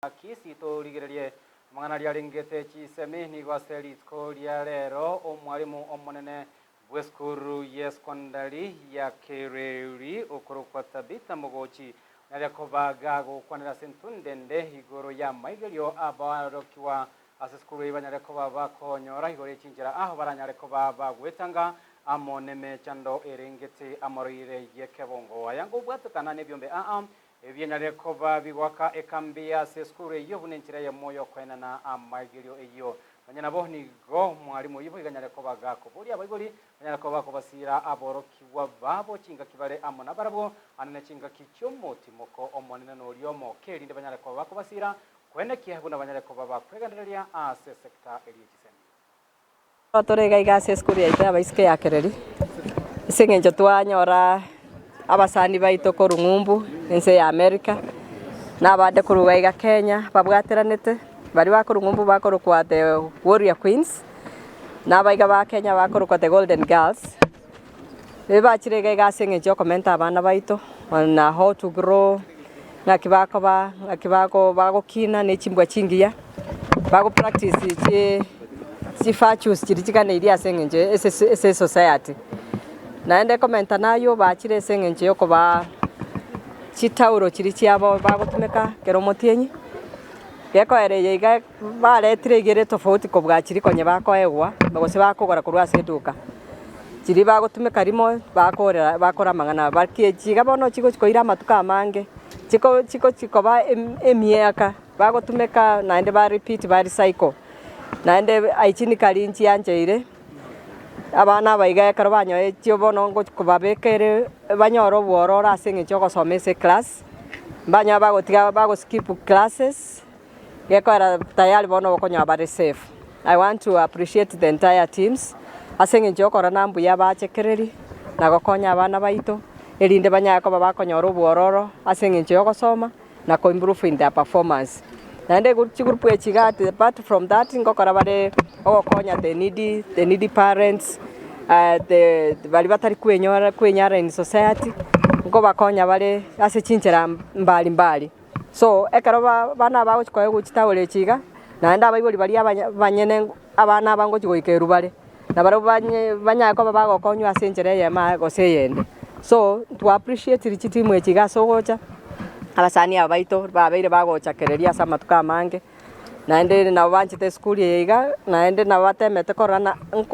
Kisii torigererie amang'ana aria arengete chisemi nigo ase rituko ria rero omwalimu omonene bw'esukuru y'esekondari ya Kereri okorokwa Tabitha Mogochi nare koba gagokwanera ase entundende igoro y'amaigerio abarokigwa ase esukuru eyio banyare koba bakonyora igoro ye chinchera aho baranyare koba bagwetanga amo nemechando erengete amoroire y'ekebongo. Aya ngobwatekana nebiombe aa Ebianyarire koba bigoaka ekambi ase esukuru eyio buna enchera eyemo y'okoenana amaigerio eyio. Nonya nabo nigo omwalimu oyio boigo anyare koba gakoboria abaibori banyare koba bakobasiira aborokigwa babo chingaki bare amo nabarabwo, ande ne chingaki chi'omotimoko omonene noria omoke, erinde banyare koba bakobasiira koenekia buna banyare koba bakwegendereria ase esekta eria ye chisemi. Tore iga iga ase esukuru yaito y'abaiseke ya Kereri, ase eng'encho twanyora abasani baito korwa ng'umbu ense ya America, na abande korwa iga iga Kenya babwateranete, baria bakorwa ng'umbu bakorokwa the warrior queens, na abaiga ba Kenya bakorokwa the golden girls, ebachire iga iga ase eng'encho ya okomenta abana baito on how to grow, ng'aki bakoba, ng'aki bako bagokina ne chimbwa chingiya, bago practice chi chi virtues chiria chiganeirie ase eng'encho ase ase esociety. Naende komenta naywo bachire ase eng'encho ya okobaa chitauro chiria chiabo bagotumeka ekero omotienyi, gekoera eye iga baretire iga ere tofauti kobua chiria konya bakoegwa gose bakogora korwa ase eduka. Chiria bagotumeka rimo bakorera bakora amang'ana aya but echi iga bono chigochi koira amatuko amange, chiko chigochi koba emiaka bagotumeka naende ba repeat ba recycle. Naende hygienically nchiancheire, abana aba iga ekero banyoetie bono ngochi kobabeka ere banyore obwororo ase eng'encho ya ogosoma ase eclass, mbanyore bagotiga bago skip classes. Gekoera tayari bono okonyora bare safe. I want to appreciate the entire teams ase eng'encho yokorora mbuya bachekereri na gokonya abana baito erinde banyare koba bakonyora obwororo ase eng'encho yogosoma na ko improve in their performance. Naende chigroup echi iga apart from that ngokora bare ogokonya the needy, the needy parents, the baria batari kwenyora kwenyara in society nkobakonya bare ase chinchera mbari mbari. So, ekero ba abana aba bagochia koegwa chitowel echi iga, naende abaibori baria abanye abanyene abana aba ngochia goika erwa bare, na barabwo banye banyare koba bagokonywa ase enchera eyemo aa gose eyende. So, twa appreciatiri chitimu echi iga ase ogocha, abasani aba baito babeire bagochakereria ase amatuko amange, naende nabo banchete esukuru eye iga, naende nabo batemete korora na nko.